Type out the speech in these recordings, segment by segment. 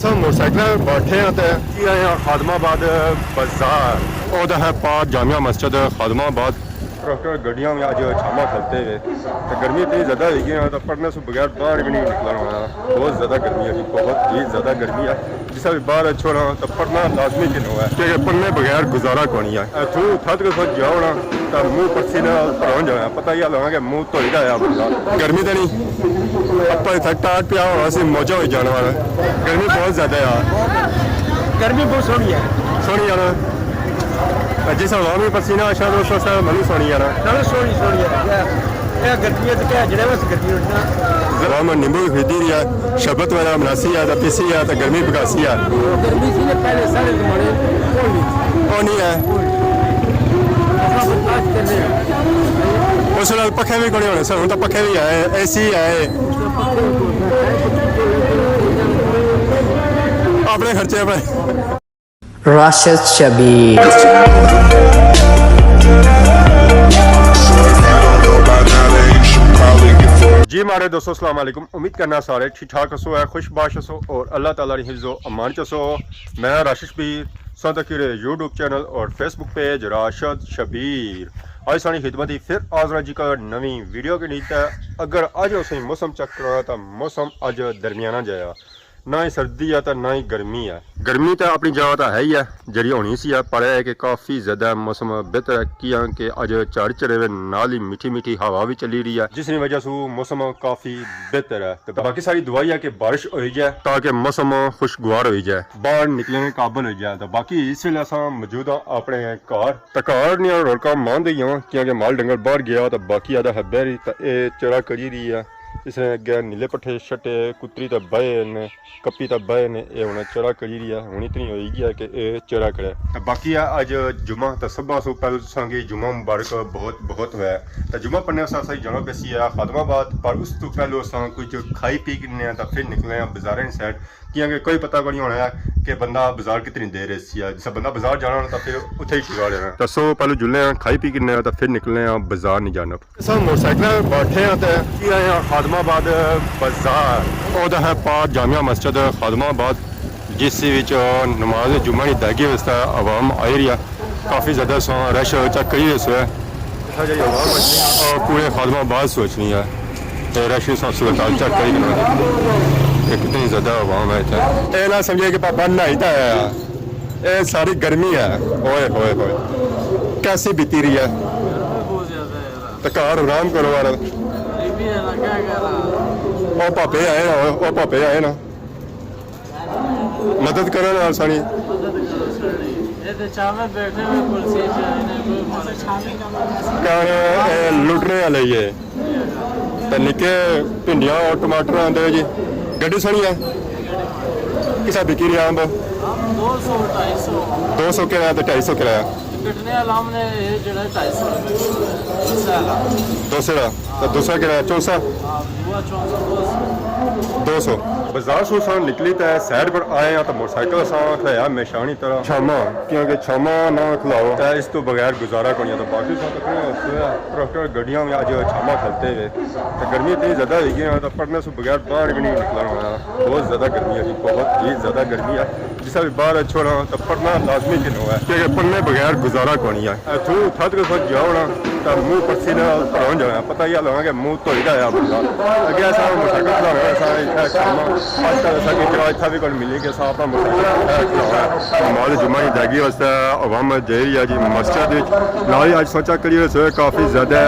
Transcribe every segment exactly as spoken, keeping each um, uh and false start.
سب موٹر سائیکل بیٹھے ہیں تے جی آئے ہیں خادم آباد بازار۔ او دا ہے پار جامع مسجد خادم آباد۔ ٹریکٹر گڈیاں وی اج چھاواں کھلتے ہوئے۔ تے گرمی اتنی زیادہ ہوئی گئی ہے تے پڑھنے سے بغیر باہر بھی نہیں نکلنا ہونا۔ بہت زیادہ گرمی ہے جی، بہت ہی زیادہ گرمی ہے۔ جسا بھی باہر اچھو نا تے پڑھنا لازمی کہ نو ہے، کیونکہ پڑھنے بغیر گزارا کونی ہے۔ اتھوں تھد کے ساتھ جاؤ نا تے منہ پسینے نال بھرا ہو جانا ہے۔ پتہ ہی لگا کہ منہ دھوئی دا آیا بندہ۔ گرمی تے نہیں، اپر اتھا ٹاٹ پیا ہونا سی، موجہ ہوئی جانا والا۔ گرمی بہت زیادہ ہے یار۔ گرمی بہت سوہنی ہے۔ سوہنی ہے نا۔ جس ہوا میں پسینہ آ شاید اس واسطے منی سوہنی ہے نا۔ چلو سوہنی، سوہنی ہے۔ اے، اے گرمی ہے تے کیا جڑے بس گرمی ہونا۔ ہوا میں نیمبو بھی خریدی رہی ہے، شربت وغیرہ بناسی ہے، تے پیسی ہے، تے گرمی بھگاسی ہے۔ گرمی سی نے پہلے سارے زمانے کوئی نہیں۔ او نہیں ہے۔ اپنا برداشت کرنے۔ اس ویلے پکھے بھی کوئی ہونے سن، ہن تاں پکھے بھی ہے، اے سی ہے۔ اپنے خرچے پہ۔ راشد شبیر۔ جی ماڑے دوستو، السلام علیکم۔ امید کرنا سارے ٹھیک ٹھاک ہسو، ہے خوش باش ہسو اور اللہ تعالیٰ نے حفظ و امان چ ہسو۔ میں راشد شبیر، سو تکی رہے یوٹیوب چینل اور فیس بک پیج راشد شبیر۔ آج سانی خدمت ہی پھر حاضر ہاں جی کا نویں ویڈیو کے نیت ہے۔ اگر آج اسیں موسم چیک کرنا تاں موسم اج درمیانہ جایا، نہ ہی سردی ہے تے نہ ہی گرمی ہے۔ گرمی تے اپنی جگہ تے ہے ہی ہے، جڑی ہونی سی ہے، پر اے ہے کہ کافی زیادہ موسم بہتر ہے، کیاں کہ اج جھڑ چڑے ہوئے نال ہی میٹھی میٹھی ہوا بھی چلی رہی ہے، جس نی وجہ سوں موسم کافی بہتر ہے۔ تے باقی ساری دعا ہی ہے کہ بارش ہوئی جائے تاکہ موسم خوشگوار ہوئی جائے، باہر نکلنے قابل ہوئی جائے۔ تے باقی اس ویلے اساں موجود ہاں اپنے گھر، تے گھر نیاں رونقاں مان دئی ہاں، کیاں کہ مال ڈنگر باہر گیا تے باقی آدھا ہے بہری، تے اے چرا کری رہی ہے۔ اس نے اگے نیلے پٹھے شٹے کتری تے بہے نے، کپی تے بہے نے، اے ہن چرا کری رہی ہے، ہن اتنی ہوئی گیا کہ اے چرا کرے۔ تے باقی ہے اج جمعہ، تے سبھاں سوں پہلے تساں کی جمعہ مبارک بہت بہت ہوئے۔ تے جمعہ پڑھنے واسطے اساں جانا پیسی ہے خادم آباد، پر اس تو پہلے اساں کچھ کھائی پی کنے ہیں تے پھر نکلے ہیں بازاریں سائڈ، کیاں کہ کوئی پتہ کو نہیں ہونا ہے کہ بندہ بازار کتنی دیر رہسی ہے۔ جس بندہ بازار جانا ہونا تے پھر اتھے ہی ٹکا لینا۔ تے سو پہلے جلنے ہیں، کھائی پی کنے ہیں تے پھر نکلنے ہیں بازار نہیں جانا۔ سب موٹر سائیکل بیٹھے ہیں تے جی آئے ہیں خادم آباد بازار۔ او دا ہے پار جامع مسجد خادم آباد، جس وچ نماز جمعہ نی ادائیگی واسطے عوام آئی رہی ہے۔ کافی زیادہ سو رش چیک کری رہے سو ہے۔ اور پورے خادم آباد سوچنی ہے۔ تے رش سو صورتحال چیک کری کرنا۔ کہ کتنی زیادہ عوام ہے اتھے۔ اے نہ سمجھے کہ پاپا نہائی تے آیا۔ اے ساری گرمی ہے۔ ہوئے ہوئے ہوئے۔ کیسی بیتی رہی ہے؟ بہت زیادہ ہے یار۔ تے گھر آرام کرو یار۔ غریبی ہے نا، کیا کرنا؟ او پاپے آئے نا، او پاپے آئے نا۔ مدد کرو نا ساڑی۔ مدد کرو ساڑی۔ اے تے چاوے بیٹھے ہوئے کرسی چ، انہیں کوئی فرق نہیں۔ کہنے، اے لٹنے والے ہی ہے۔ تے نکے بھنڈیاں اور ٹماٹر آندے جی۔ گڈی سوہنی ہے۔ کسا بکی رہیا امب؟ امب دو سو، ڈھائی سو۔ دو سو کرایہ تے ڈھائی سو کرایہ۔ کٹنے والا امب نے یہ جڑا ہے ڈھائی سو روپے کلو ہے، دوسرا والا۔ دوسرا؟ تے دوسرا کرایہ چونسا؟ ہاں، دوا چونسا، دو سو۔ دو سو۔ بازار سو سان نکلی تے سائیڈ پر آئے ہیں تے موٹر سائیکل اساں کھڑایا ہمیشانی طرح۔ چھاما، کیونکہ چھاما نہ کھلاؤ تے اس تو بغیر گزارا کونی ہے۔ تے باقی سب تکنے ہوئے ٹریکٹر گڈیاں وی اج چھاما کھلتے ہوئے۔ تے گرمی اتنی زیادہ ہوئی گئی ہے تے پڑھنے سے بغیر باہر بھی نہیں نکلنا ہونا۔ بہت زیادہ گرمی ہے جی، بہت ہی زیادہ گرمی ہے۔ جسا بھی باہر اچھو نا تے پڑھنا لازمی کہ نو ہے، کیونکہ پڑھنے بغیر گزارا کونی ہے۔ اتھوں تھد کے ساتھ جاؤ نا تے منہ پسینے نال بھرا ہو جانا ہے۔ پتہ ہی لگا کہ منہ دھوئی دا آیا بندہ۔ اگے اساں موٹر سائیکل کھلانا ہے، اساں اتھا چھاما، آج کل اساں کی جگہ اتھا بھی کوئی ملی کہ اساں اپنا موٹر سائیکل اتھا کھلانا ہے۔ نماز جمعہ نی ادائیگی واسطے عوام جائی رہی ہے جی مسجد وچ۔ نال ہی اج سوچا کریے سو کافی زیادہ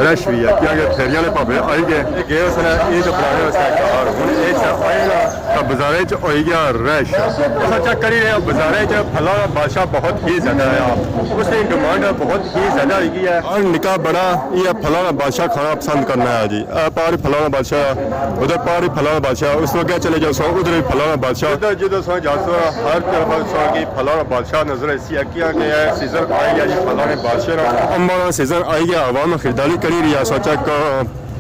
رش بھی ہے، کیونکہ پھیریاں نے پاپے آئی گئے۔ اے گئے اس نے عید بنانے واسطے گھر۔ ہن اے اتھا آئے نا۔ تاں بازاریں چ ہوئی گیا رش۔ اساں چیک کری رہے ہاں، بازاریں چ پھلاں دا بادشاہ بہت ہی زیادہ آیا۔ اس دی ڈیمانڈ بہت ہی زیادہ ہوئی گئی ہے۔ ہر نکا بڑا یہ پھلاں دا بادشاہ کھانا پسند کرنا ہے جی۔ اے پار پھلاں دا بادشاہ، ادھر پار پھلاں دا بادشاہ، اس وقت چلے جاؤ سو ادھر بھی پھلاں دا بادشاہ۔ جدھر جدھر سو جاسو ہر طرف سو کی پھلاں دا بادشاہ نظر اسی ہے، کیاں کہ اے سیزن آئی گیا جی پھلاں دے بادشاہ نا۔ امباں دا سیزن آئی گیا، عوام خریداری کری رہی ہے، سوچا کہ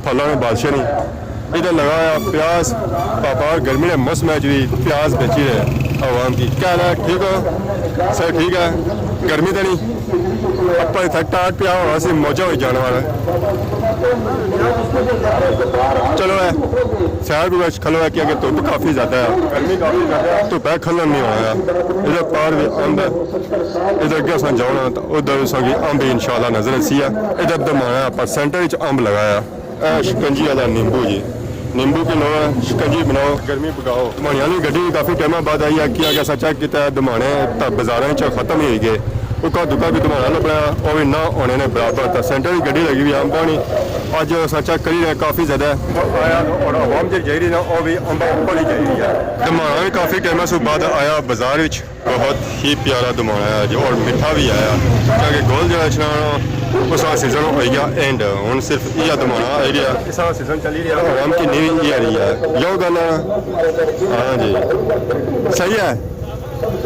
پھلاں دے بادشاہ نہیں۔ ادھر لگا ہوا پیاز، پاپا گرمی نے موسم وچ بھی پیاز بیچی رہے عوام کی۔ کیا حال ہے؟ ٹھیک ہو؟ سر ٹھیک ہے؟ گرمی تو نہیں؟ اپر اتھا ٹاٹ پیا ہونا سی، موجہ ہوئی جانے والا ہے۔ چلو ہے، سیر کو کھلو ہے، کیونکہ دھوپ کافی زیادہ ہے۔ گرمی کافی زیادہ ہے۔ دھوپ ہے، کھلن نہیں ہونا ہے۔ ادھر پار بھی امب ہے۔ ادھر اگے اساں جاؤ نا تو ادھر اساں کی امب ہی انشاءاللہ نظر اسی ہے۔ ادھر دمایا پر سینٹر وچ امب لگایا۔ اے شکنجی والا نیمبو جی، نیمبو پینو، شکنجی بناؤ، گرمی پکاؤ۔ دمانے والی گڈی کافی ٹائماں بعد آئی ہے، کیا کہ اساں چیک کیتا ہے، دمانے تاں بازاراں وچ ختم ہی ہوئی گئے۔ اکا دکا بھی دمانا لبنا، او بھی نہ ہونے نے برابر۔ تاں سینٹر وچ گڈی لگی ہوئی ہے، امباں نی۔ اج اساں چیک کری رہے ہیں، کافی زیادہ آیا اور عوام جڑی جائی رہی نا، او بھی امباں اپر ہی جائی رہی ہے۔ دمانا بھی کافی ٹائماں سوں بعد آیا بازار وچ۔ بہت ہی پیارا دمانا ہے اج، اور میٹھا بھی آیا، کیونکہ گل جڑا اچھنا نا، اس کا سیزن ہوئی گیا اینڈ، ہن صرف یہ دمانا آئی رہیا۔ اس کا سیزن چلی رہیا۔ عوام کی نیوی یہ آ رہی ہے، یو گل ہے۔ ہاں جی، صحیح ہے۔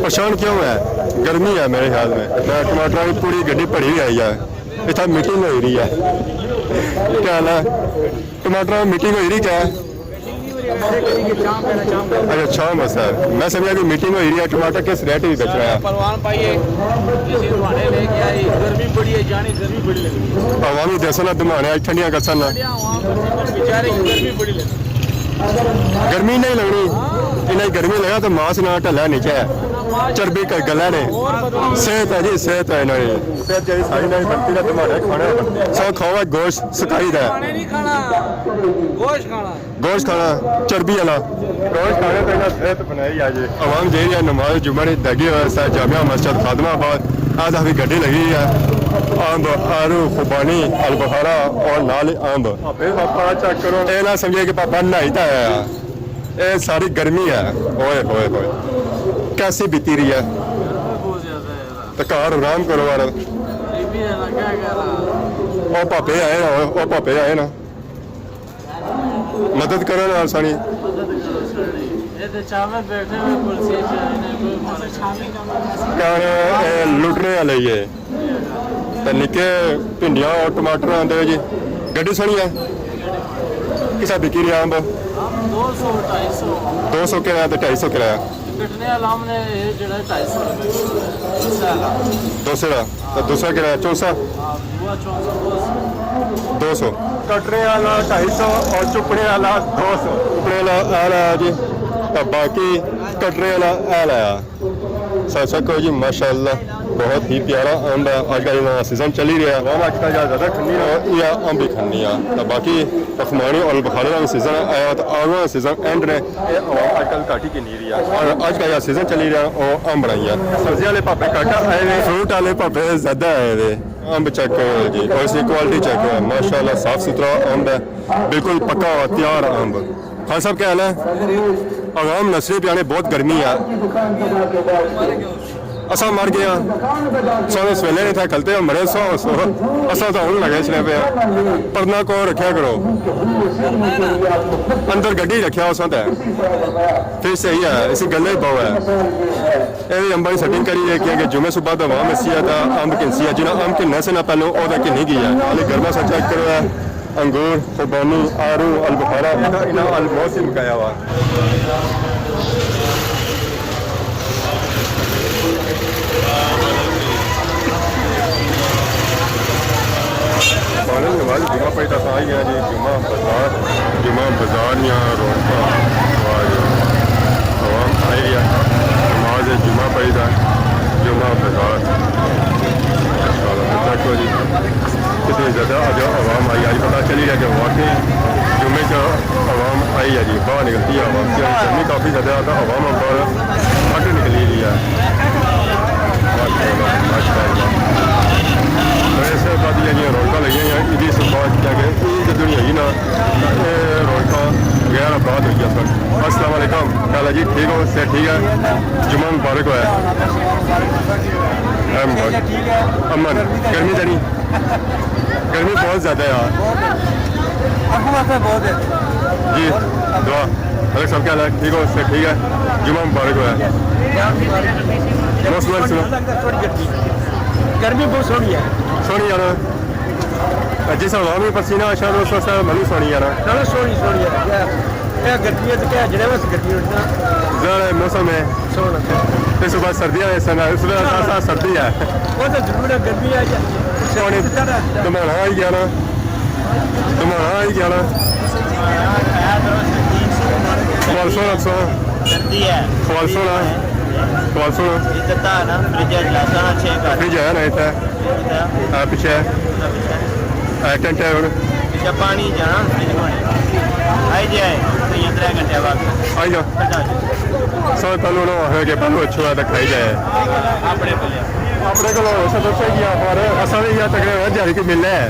پریشان کیوں ہے؟ گرمی ہے میرے خیال میں۔ میں ٹماٹر کی پوری گڈی بھری ہوئی آئی ہے۔ اتنا میٹنگ ہوئی رہی ہے۔ کیا حال ہے؟ ٹماٹر میٹنگ ہوئی رہی کیا ہے؟ اچھا، چھاں بس ہے۔ میں سمجھا کہ میٹنگ ہوئی رہی ہے، ٹماٹر کس ریٹ ہی بیچ رہا ہے؟ پروان پائیے، اسی دمانے لے کے آئی، گرمی بڑی ہے، جانی گرمی بڑی لگی۔ عوامی دیسن نا دمانے اج ٹھنڈیاں کرسن نا۔ بیچارے کی گرمی بڑی لگی۔ گرمی نہیں لگنی، انہیں گرمی لگا تو ماس نہ ٹھلا نیچے ہے۔ چربی کر گلا نے۔ صحت ہے جی، صحت ہے انہاں نی۔ صحت جی ساری نہیں بنتی نا، دمانے کھانے بنتے۔ سو کھاؤ گوشت سکائی دا۔ کھانے نہیں کھانا، گوشت کھانا۔ گوشت کھانا، چربی والا۔ گوشت کھانے تے نہ صحت بنائی آ جے۔ عوام جیڑی ہے نماز جمعہ نی دگی ہوئے سا جامع مسجد خادم آباد، آج ابھی گڈی لگی ہے۔ امب، آڑو، خوبانی، البخارا اور نال امب۔ ابے پاپا چیک کرو۔ اے نہ سمجھے کہ پاپا نہائی تے آیا۔ اے ساری گرمی ہے۔ اوئے ہوئے ہوئے۔ کیسی بیتی رہی ہے؟ تو گھر آرام کرو یار۔ او پاپے آئے نا، او پاپے آئے نا۔ مدد کرو نا ساڑی۔ مدد کرو ساڑی۔ اے تے چاول بیٹھے ہوئے پولیس اسٹیشن نے کوئی مدد۔ کہنے، اے لٹنے والے ہی ہے۔ تے نکے بھنڈیاں اور ٹماٹر آندے جی۔ گڈی سوہنی ہے۔ کسا بکی رہیا امب؟ امب دو سو، ڈھائی سو۔ دو سو کرایہ تے ڈھائی سو کرایہ۔ کٹنے والا امب نے اے جڑا ڈھائی سو روپے کلو ہے۔ دوسرا والا۔ دوسرا والا۔ تے دوسرا کرایہ چونسا؟ ہاں، دوا چونسا، دو سو۔ دو سو۔ کٹنے والا ڈھائی سو اور چپنے والا دو سو۔ چپنے والا اے لایا جی۔ تے باقی کٹنے والا اے لایا۔ سر چیک کرو جی، ماشاءاللہ، بہت ہی پیارا امب ہے۔ اج کل انہاں سیزن چلی رہیا۔ عوام اج کل زیادہ کھنی ہے۔ اور یہ امب ہی کھنی ہے۔ تو باقی پکھمانی اور بخارے کا سیزن آیا تو آگا سیزن اینڈ نے۔ یہ عوام اج کل گھٹ ہی گھنی رہی ہے۔ اور اج کا یہ سیزن چلی رہیا، وہ امب بنائی ہے۔ سبزی والے پاپے گھٹ آئے ہوئے، فروٹ والے پاپے زیادہ آئے ہوئے۔ امب چیک کرو جی، اور اس کی کوالٹی چیک کرو، ماشاءاللہ صاف ستھرا امب ہے، بالکل پکا ہوا تیار امب۔ خان صاحب، کیا حال ہے؟ عوام نسلی پیانے، بہت گرمی ہے۔ اساں مر گئے ہاں۔ سو سویلے نے تھے کھلتے ہو، مرے سو سو۔ اساں تو ہن لگے چلے پے ہاں۔ پردہ کو رکھیا کرو۔ اندر گڈی رکھیا اساں تے۔ پھر صحیح ہے، اسی گلے ہی بہو ہے۔ اے وی امباں نی سیٹنگ کری ہے، کیونکہ جمعے صبح دا عوام اسی ہے تاں امب کنسی ہے، جنہاں امب کننے سے نہ پہلو او تاں کنی گئی ہے۔ حالی گرما سا چیک کرو ہے، انگور، خوبانی، آڑو، البخارا، انہاں، انہاں آلموسٹ ہی مکایا ہوا۔ پانے نماز جمعہ پڑھی تاں آئی گیا جی، جمعہ بازار، جمعہ بازار نیاں رونقاں، واہ جی، عوام آئی گیا، نماز جمعہ پڑھی تاں جمعہ بازار۔ ماشاءاللہ، چیک کرو جی، کتنی زیادہ اج عوام آئی، اج پتہ چلی گیا کہ واقعی جمعے چ عوام آئی ہے جی، باہر نکلتی ہے عوام، کیا گرمی کافی زیادہ ہے، عوام باہر گھٹ نکلی ہوئی ہے۔ ماشاءاللہ، ماشاءاللہ۔ اور اس وقت یہ جی رونقاں لگی ہوئی ہیں، عیدی سے بعد کیا کہ عید جدوں نہیں آئی نا، یہ رونقاں غیر آباد ہوئی گیا سن۔ السلام علیکم، کیا حال ہے جی؟ ٹھیک ہو؟ صحت ٹھیک ہے؟ جمعہ مبارک ہوئے۔ اے مبارک۔ امن، گرمی تے نہیں؟ گرمی بہت زیادہ ہے یار۔ اگوں واسطے بہت ہے۔ جی، دعا۔ ملک صاحب، کیا حال ہے؟ ٹھیک ہو؟ صحت ٹھیک ہے؟ جمعہ مبارک ہوئے۔ موسم سنو۔ گرمی بہت سوہنی ہے۔ سوہنی یار۔ جس عوام کی پسینہ آ شاید اس واسطے بڑی سونی ہے نا۔ چلو سونی سونی ہے۔ یہ گرمی ہے تو کیا جڑے بس گرمی ہوتی ہے۔ ظاہر ہے موسم ہے۔ سونا۔ اس بعد سردیاں ہیں، اس ویلے ساتھ ساتھ سردی ہے۔ وہ تو ضرور ہے، گرمی ہے۔ سونی۔ دمانا آئی گیا نا۔ دمانا آئی گیا نا۔ خوالسو نا، سو۔ سردی ہے۔ خوالسو نا۔ خوالسو نا۔ عزت ہے نا، فریج ہے، گلاس ہے نا، چھ گلاس۔ فریج ہے نا اتھے۔ ہاں، پچھے۔ اے ٹینٹ ہے ہن۔ پچھے پانی جانا، فریج بنے۔ آئی جائے، تو یہ ترے گھنٹے بعد۔ آئی جا۔ سو پہلو نہ ہوئے کہ پہلو اچھو ہے تو کھائی جائے۔ اپنے کولوں۔ اپنے کولوں ہو سکتا ہے کہ آپ اور اساں بھی یا تقریباً دیہاڑی کوئی ملنا ہے۔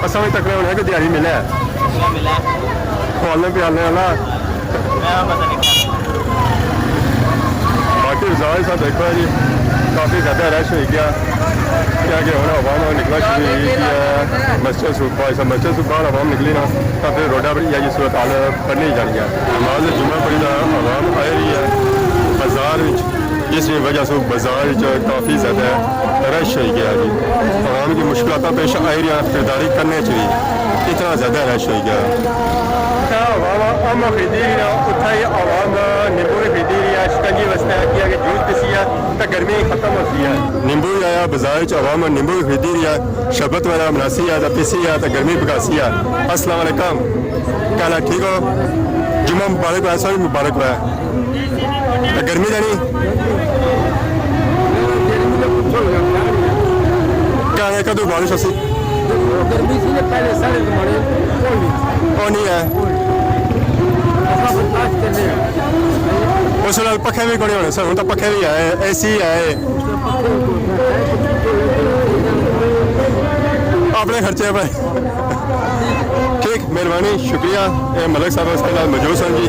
اساں بھی تقریباً ہے کہ دیہاڑی ملنا ہے۔ کھوالنے پیالنے والا۔ باقی بازار سب دیکھو جی، کافی زیادہ رش ہوئی گیا، کیونکہ ہن عوام نکلنا شروع ہوئی گئی ہے۔ مسجد سو باہر، مسجد سو باہر عوام نکلی نا، تو پھر روڈا پر یہ صورت حال بننی جانی ہے۔ نماز جمعہ پڑھی نا عوام آئی رہی ہے بازار وچ، جس کی وجہ سے بازار وچ کافی زیادہ رش ہوئی گیا جی۔ عوام کی مشکلات پیش آئی رہی ہیں، خریداری کرنے چ بھی اتنا زیادہ رش ہوئی گیا۔ اتنا عوام آم خریدی رہی ہے، اتنا ہی عوام نیمبو بھی خریدی رہی ہے، شکنجی واسطے کیا کہ جوس پیسی ہے تو گرمی ختم ہوتی ہے۔ نیمبو بھی آیا بازار چ، عوام نیمبو بھی خریدی رہی ہے، شربت وغیرہ بناسی ہے تو پیسی ہے تو گرمی بھگاسی ہے۔ السلام علیکم، کیا حال ہے؟ ٹھیک ہو؟ جمعہ مبارک ہوا، سب مبارک ہوا۔ تے گرمی تے نہیں؟ کیا ہے، کدوں بارش ہوسی؟ گرمی سی نا پہلے سارے زمانے، کوئی نہیں۔ او نہیں ہے۔ اساں برداشت کرنے ہیں۔ اس ویلے پکھے بھی کوئی ہونے سر، ہن تاں پکھے بھی ہے، اے سی ہے۔ اپنے خرچے پر۔ ٹھیک، مہربانی، شکریہ۔ اے ملک صاحب اس کے نال موجود سن جی۔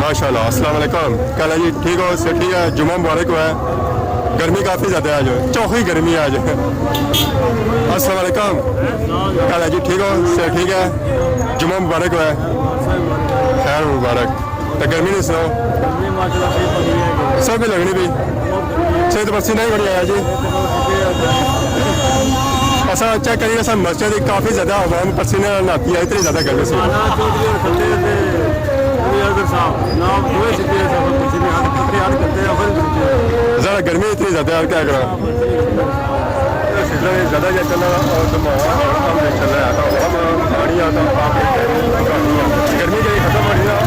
ماشاءاللہ، السلام علیکم۔ کیا حال ہے جی؟ ٹھیک ہو؟ صحت ٹھیک ہے؟ جمعہ مبارک ہوا ہے۔ گرمی کافی زیادہ ہے آج، چوخی گرمی ہے آج۔ السلام علیکم۔ کیا حال ہے جی؟ ٹھیک ہو؟ صحت ٹھیک ہے؟ جمعہ مبارک ہوا ہے۔ خیر مبارک۔ تے گرمی نہیں سناؤ؟ گرمی ماشاءاللہ صحیح بڑی ہے۔ سب کی لگنی بھی۔ صحت پسینہ ہی بڑی آیا جی۔ اساں چیک کریے، اساں مسجد وچ کافی زیادہ عوام پسینے نال نہاتی ہے، اتنی زیادہ گرمی سی۔ مولانا چوہدری اور کھلے تے علی اکبر صاحب، نام دوئے سٹے صاحب، پسینے ہر کھلے، ہر کھلے، ہر کھلے۔ ذرا گرمی اتنی زیادہ ہے، کیا کراں؟ سیزن زیادہ جا چلا اور دماغ کم نہیں چل رہا ہے، تو عوام پانی آتا، آپ گرمی جی ختم ہو رہی ہے،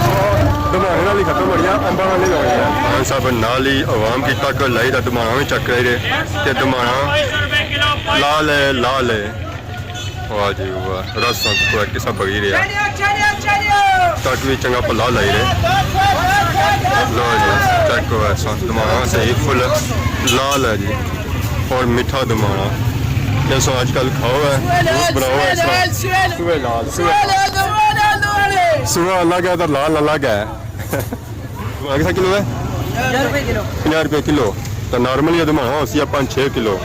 دماغ نال ہی ختم ہو رہی ہے، امبا نال نہیں ہو رہی ہے۔ خان صاحب نال ہی عوام کی تک لائی دا، دماغ میں چیک کرائی رہے کہ دماغ لال ہے، لال ہے۔ واہ جی واہ، رس سنگ کو کسا بگی رہا۔ تک بھی چنگا پلا لائی رہے۔ لو جی، چیک کرو، سنگ دماغ صحیح فل لال ہے جی، اور میٹھا دماغ۔ جیسا آج کل کھاؤ ہے، جوس بناؤ ہے، اس طرح۔ سوئے لال، سوئے۔ سوئے الگ ہے تو لال الگ ہے۔ دمانا کسا کلو ہے؟ پنجاہ روپے کلو۔ پنجاہ روپے کلو۔ تو نارمل یہ دمانا ہوسی ہے پانچ چھ کلو۔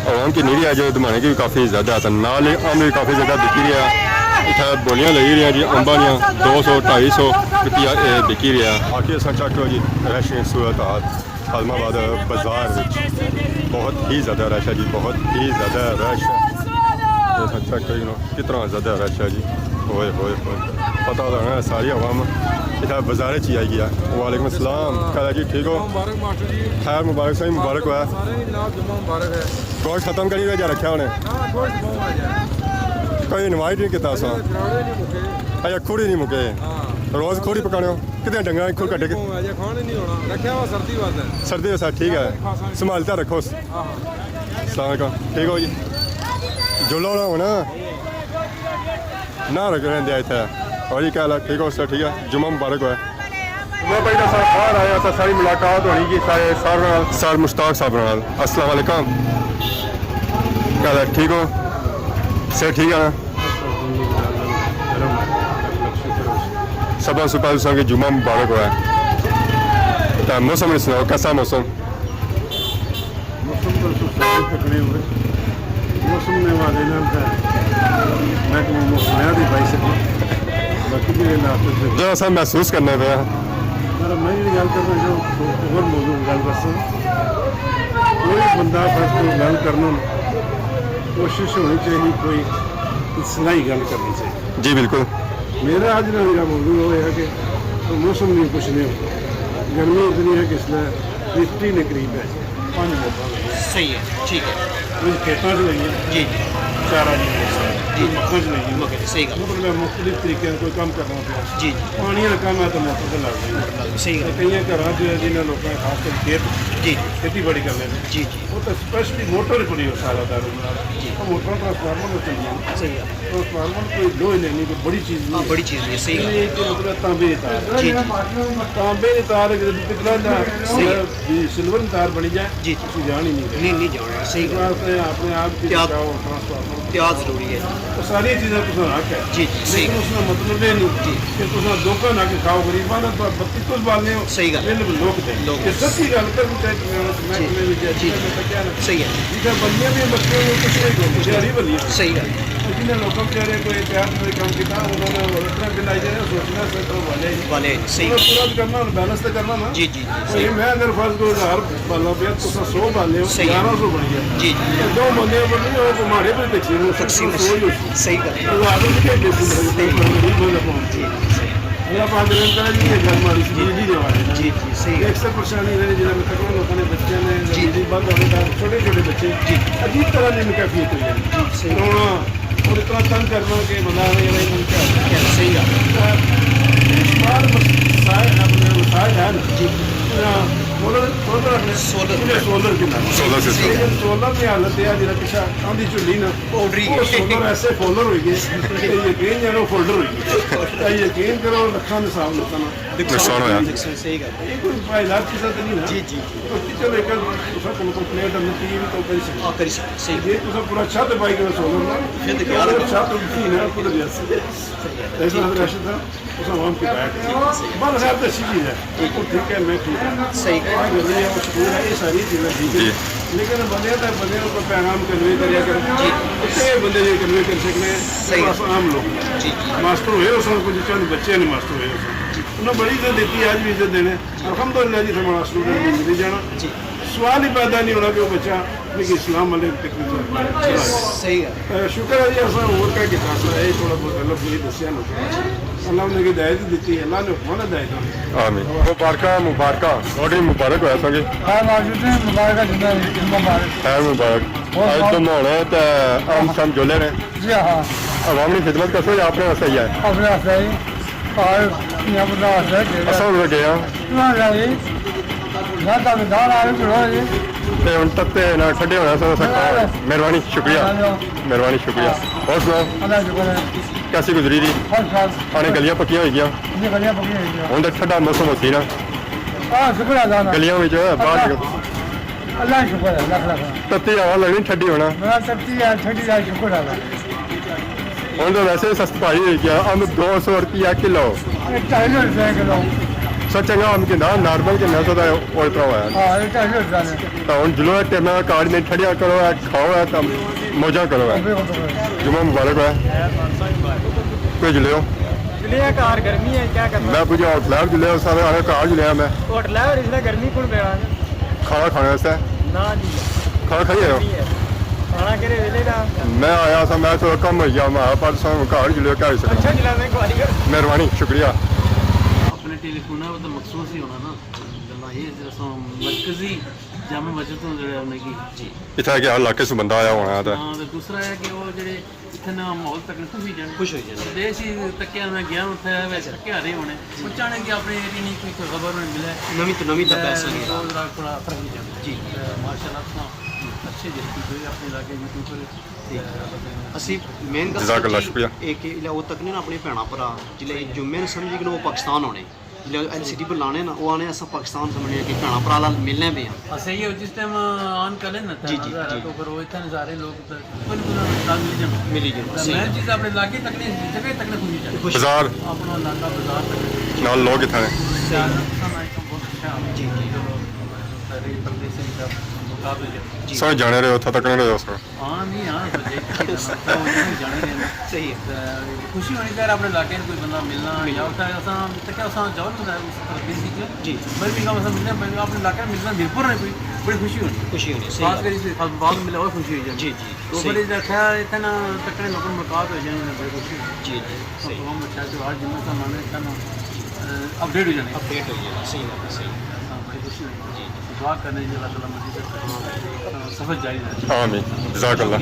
عوام کی نیری ہے جو دمانے کی بھی کافی زیادہ ہے، تو نال ہی امب بھی کافی زیادہ بکی رہی ہے۔ اتھا بولیاں لگی رہی ہیں جی، امباں دیاں دو سو، ڈھائی سو روپیہ اے بکی رہی ہے۔ باقی اساں چیک کرو جی، رش نی صورت حال۔ عالم آباد بازار وچ بہت ہی زیادہ رش ہے جی، بہت ہی زیادہ رش ہے۔ یہ اساں چیک کرو جی، کتنا زیادہ رش ہے جی۔ ہوئے ہوئے ہوئے، پتہ لگنا ہے ساری عوام اتھا بازار چ ہی آئی گیا۔ وعلیکم السلام، کیا حال ہے جی؟ ٹھیک ہو؟ مبارک ماسٹر جی۔ خیر مبارک، سائیں مبارک ہوا۔ سارے ہی نال جمعہ مبارک ہے۔ گوشت ختم کری ہوئے جا رکھیا ہونے؟ ہاں، گوشت بہت ہے جی۔ کوئی انوائٹ نہیں کیتا اساں۔ کراڑے نہیں مکے۔ اچھا، کھوڑی نہیں مکے۔ ہاں۔ روز کھوڑی پکانے ہو؟ کتنے ڈنگراں کھوڑ کڈے؟ کھانے نہیں ہونا، رکھیا ہوا سردی واسطے۔ سردی واسطے، ٹھیک ہے۔ سنبھالتا رکھو۔ ہاں، ہاں۔ السلام علیکم، ٹھیک ہو جی؟ جھولا ہونا ہونا۔ نہ رکھ رہن دیا اتھے۔ اور جی کیا حال ہے؟ ٹھیک ہو سر؟ ٹھیک ہے، جمعہ مبارک ہوا۔ جمعہ پڑھی نا سر باہر آیا تھا، ساری ملاقات ہونی جی سارے سر نال، سر مشتاق صاحب نال۔ السلام علیکم، کیا حال ہے؟ ٹھیک ہو؟ سر ٹھیک ہے نا؟ سب سے پہلے سر کے جمعہ مبارک ہوا۔ تو موسم نے سناؤ، کیسا موسم؟ موسم تو سستا تکڑے ہوئے۔ موسم نے حوالے نال تے میں تو موسم دی پائی سکوں۔ باقی جڑے علاقے سے ذرا سا محسوس کرنا پیا۔ پر میں جڑی گل کرنا چاہوں، ہور موضوع گل کرساں۔ کوئی بندہ بس کوئی گل کرنا، کوشش ہونی چاہیے، کوئی سنائی گل کرنی چاہیے۔ جی بالکل۔ میرا اج نا جڑا موضوع وہ ہے کہ موسم نہیں کچھ نہیں، گرمی اتنی ہے کہ اس لیے ففٹی نے قریب ہے، پانچ موٹر لگی۔ صحیح ہے، ٹھیک ہے۔ کچھ کھیتاں چ لگی ہے، جی جی۔ چارہ جی، جی۔ مکاں چ لگی ہے۔ مکاں چ، صحیح گل۔ مطلب مختلف طریقے نال کوئی کم کرنا پیا۔ جی جی۔ پانی والا کم ہے تو موٹر تے لگ گئی۔ صحیح گل۔ کئی گھراں چ جنہاں لوکاں خاص کر کھیت، جی جی۔ کھیتی باڑی کرنے، جی جی۔ وہ تو اسپیشلی موٹر پر ہی سارا دارومدار۔ جی۔ وہ موٹر ٹرانسفارمر میں چلی ہیں۔ صحیح ہے۔ ٹرانسفارمر کوئی لوہے نے نہیں، کوئی بڑی چیز نہیں ہاں، ہے۔ بڑی چیز نہیں ہے، صحیح یہ گل۔ ایک مطلب تانبے دی تار ہے۔ جی جی۔ تانبے دی تار اگر پتلا دا، صحیح ہے۔ جی، سلور دی تار بنی جائے، جی جی۔ اس کی جان ہی نہیں ہے۔ نہیں، نہیں جان ہے، صحیح اس گل۔ واسطے اپنے آپ کی پیاز، بچاؤ، ٹرانسفارمر پیاز ضروری ہے۔ وہ ساری چیزاں تو حق ہے۔ جی جی، صحیح۔ لیکن اس کا مطلب یہ نہیں جی۔ کہ تساں دھوکہ نہ کے کھاؤ، غریباں نے تو بتی تس بالنے ہو۔ صحیح گل ہے۔ بل لوک دے۔ لوک۔ یہ سچی گل کر، میں، میں، جی۔ میں، میں، میں، میں، میں، میں، صحیح ہے۔ جی۔ جتھے بندیاں دیاں بچیاں نوں کچھ نہیں، کوئی دیہاڑی بنی ہے۔ صحیح گل۔ جنہیں لوکاں بیچارے کوئی احتیاط نہیں کم کیتا، انہوں نے اتنا بل آئی جانا، سوچنا سے تو والے ہی۔ والے ہی، صحیح۔ انہوں نے پورا تو کرنا، ہن بیلنس تو کرنا نا۔ جی جی جی، صحیح۔ بھئی میں اگر فرض کرو ہزار بالاں پیا، تساں سو بالے ہو، صحیح۔ گیارہ سو بنی گیا۔ جی جی۔ تے دو بندے پر نہیں، وہ ماڑے پر تقسیم ہو، تقسیم سو ہی ہو۔ صحیح گل۔ ہزار روپے کے بیسی، صحیح۔ غریب بندہ پہنچ۔ جی جی، صحیح۔ اللہ پاک رحم کرے جی، یہ گل ماڑی سی، جی۔ بجلی دے بارے۔ جی جی، صحیح۔ ایک سے پریشانی رہی جی، میں تقریباً لوگوں نے بچے نے، جی۔ بجلی بند ہونے کا، چھوٹے چھوٹے بچے، جی۔ عجیب طرح کی کیفیت ہوئی ہے۔ جی، صحیح۔ رونا اور اتنا تنگ کرنا کہ بندہ آوے، آوے، من کیا ہو گیا؟ صحیح گل۔ بے شمار مسائل، اپنے مسائل ہیں نا۔ جی۔ سولر، سولر اپنے سولر۔ سولر کی نام۔ سولر سسٹم۔ لیکن سولر کی حالت یہ ہے، جڑا پیچھے آندھی جھلی نا، وہ اڈ رہی وہ ہے۔ سولر ایسے فولر ہوئی گئے کہ یقین جانو فولڈر ہوئی گئے۔ اے یقین کرو، لکھاں دے حساب لوکاں نا نقصان ہویا۔ نقصان، صحیح گل ہے۔ یہ کوئی فائدہ چیزاں تو نہیں نا۔ جی، جی۔ تو چلو، ایک تساں کول کوئی پلیٹ اندر ٹی وی تو کری سکتے۔ ہاں، کری سکتے، صحیح۔ جی، تساں پورا چھت پائی کرو سولر نا۔ پھر تو کیا لگا؟ چھت اٹھتی نا، خود جیسے۔ صحیح ہے۔ ایسا حضرت راشد صاحب، اس عوام کی بات ہے۔ بس خیر تو اچھی چیز ہے۔ ٹھیک ہے۔ ٹھیک ہے، میں ٹھیک ہوں۔ صحیح۔ آج گھر میں وہ سکول ہے، یہ ساری چیزیں ٹھیک ہے۔ جی۔ لیکن بندے تک، بندے کو پیغام کنوے کریا کرو۔ جی۔ اتنے بندے یہ کنوے کر سکنے، صحیح۔ بس عام لوگ۔ جی، جی۔ ماسٹر ہوئے، اس کو جس چند بچے نے ماسٹر ہوئے، اس کو۔ جی۔ انہوں نے بڑی عزت دیتی، آج بھی عزت دینے۔ جی۔ الحمدللہ جی، ہمارا اسٹوڈنٹ ملی جانا۔ جی۔ سوال ہی پیدا نہیں ہونا کہ وہ بچہ مجھے اسلام والے تک نہیں جانا۔ صحیح ہے۔ اے، شکر ہے جی، اساں ہور کیا کیتا، اساں اے تھوڑا بہت اللہ نے دسیا لوکاں۔ اللہ نے ہدایت دیتی، اللہ نے حکم ہدایت ہوئی۔ آمین۔ مبارکاں، مبارکاں، لوہڑی مبارک ہویا سنگے۔ ہاں، مبارک، مبارک، مبارک۔ خیر مبارک۔ اور اج تو ماحول ہے تے ہم سم جولے نے۔ جی ہاں۔ عوام کی خدمت کرسو یا اپنے واسطے ہی ہے؟ اپنے واسطے ہی۔ اور یہ بندہ واسطے گئے۔ اساں ہن گئے ہاں۔ نہ جائے۔ نہ تابعدار آ رہے، جڑو جی۔ تے ہن تتے نہ ٹھڈے ہونا سا، سا کھاؤ۔ مہربانی، شکریہ۔ مہربانی، شکریہ۔ اور سناؤ؟ اللہ شکر ہے۔ کیسی گزری دی؟ فرسٹ کلاس۔ آنے گلیاں پکیاں ہوئی گیاں۔ جی، گلیاں پکیاں ہوئی گیاں۔ ہن تے ٹھڈا موسم ہوسی نا۔ ہاں، شکر ہے اللہ نا۔ گلیاں وچ باہر نکل۔ اللہ شکر ہے، لکھ لکھ۔ تتی ہوا لگنی، ٹھڈی ہونا۔ بڑا تتی ہے، ٹھڈی دا شکر ہے اللہ۔ ہن تو ویسے ہی سست بھاری ہوئی گیا، امب دو سو روپیہ کلو۔ یہ ڈھائی سو روپیہ کلو۔ سچ چنگا امب کہندا، نارمل کہندا سو تے او اتنا ہویا۔ ہاں، یہ ڈھائی سو روپیہ نے۔ تو ہن جلو ہے ٹیمہ کار میں ٹھڈیاں کرو، ہے کھاؤ، ہے تو موجاں کرو، ہے۔ بالکل، بالکل۔ جمعہ مبارک ہوئے۔ کوئی جلے ہو؟ جلے ہیں، کار گرمی ہے، کیا کرنا؟ میں پوچھا ہوٹل ہے، جلے ہو سارے، آنے کار جلے ہیں میں۔ ہوٹل ہے اور اس طرح گرمی کون پیا؟ کھانا کھانے واسطے؟ نہ جی۔ کھانا کھائی آئے ہو؟ نہیں ہے۔ کھانا کہڑے ویلے دا؟ میں آیا سا، میں تھوڑا کم ہوئی گیا، میں آیا، پر تساں گھر جلے کیا ہوئی سکنا؟ اچھا، جلے میں گوالیئر۔ مہربانی، شکریہ۔ اپنے ٹیلی فون ہے، وہ تو مخصوص ہی ہونا نا۔ گلاں یہ جیسا مرکزی جامع مسجد تو جڑے انہیں کی۔ جی۔ اتھا کہ ہر علاقے سے بندہ آیا ہونا ہے تو۔ ہاں، تو دوسرا ہے کہ وہ جڑے اتھے نا ماحول تک خوش ہوئی جانے۔ خوش ہوئی جانے۔ دیسی تکیا میں گیا اتھے، ویسے تکیا رہے ہونے۔ اچانک کہ اپنے ایریا نی کوئی خبر ہونے ملے۔ نویں تو نویں تک ایسا نہیں ہے۔ تھوڑا فرق ہی جانا۔ جی۔ تے ماشاءاللہ تساں اچھے جڑے کوئی اپنے علاقے یوٹیوبر۔ ٹھیک۔ اسی مین گل جزاک اللہ، شکریہ۔ ایک علاقہ تک نہیں نا اپنے بھینا بھرا، جلے جمعے نے سمجھی کہ وہ پاکستان ہونے۔ جلے ایل سی ڈی پر لانے نا، وہ آنے اساں پاکستان سمجھنے کہ بھینا بھرا لال ملنے پہ ہیں۔ اسے یہ جس ٹائم آن کرے نا، جی، جی، جی۔ تو پھر وہ اتنے سارے لوگ تو کوئی نہ کوئی نال ملی جانا۔ ملی جانا، تو صحیح۔ مین چیز اپنے علاقے تک نہیں، جگہ تک نہیں کھلی جانا۔ خوش۔ بازار۔ اپنا علاقہ بازار تک۔ نال لوگ اتنے۔ صحیح۔ بہت اچھا۔ جی، جی۔ سارے پردیسی کا سارے جانے رہے، اتھا تکنے رہے اس۔ ہاں، نہیں، ہاں، تو جائی تے نا، تو وہ جانے، جانے رہے نا۔ صحیح ہے۔ تے خوشی ہونی چاہیے اپنے علاقے میں کوئی بندہ ملنا، یا اتھا اساں تکیا، اساں جاؤ نا، اس طرف دل کیتے۔ جی۔ بھائی، بھی کم اساں ملنے، بھائی، اپنے علاقے میں ملنا، ملپور نے کوئی بڑی خوشی ہونی۔ خوشی ہونی، صحیح خاص بات۔ کر اس وقت بعد ملے اور خوشی ہو جائے۔ جی، جی، تو صحیح۔ پھر یہ دیکھا، اتنا تکنے لوگوں ملاقات ہو جائے نا، بڑی خوشی ہونی۔ جی، جی، تو صحیح۔ تمام اچھا جو آج جمعہ سا مانے اتنا، اے، اپڈیٹ ہو جانے۔ اپڈیٹ ہو جانا، صحیح بات ہے، صحیح۔ ہاں، بڑی خوشی ہونی۔ جی، جی۔ دعا کرنے کی اللہ تعالیٰ مرضی سے سفر جاری رہے۔ آمین۔ جزاک اللہ۔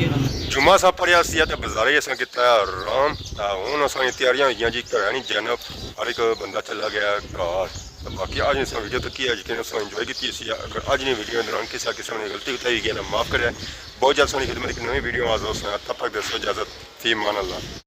جمعہ صاحب پڑھیا سی تے بازارے اساں کیتا آرام۔ تے ہن اساں نی تیاریاں ہوئی گیاں جی، گھر آنی جناب، ہر ایک بندہ چلا گیا گھر۔ تے باقی اج نی اساں ویڈیو تکی ہے، یقین اساں انجوائے کیتی سی۔ اگر اج نی ویڈیو دوران کسا قسم نی غلطی کوتاہی ہوئی گئی نا، معاف کرے۔ بہت جلد اساں نی خدمت اک نویں ویڈیو حاضر ہوساں، تب تک دیسو اجازت، فی امان اللہ۔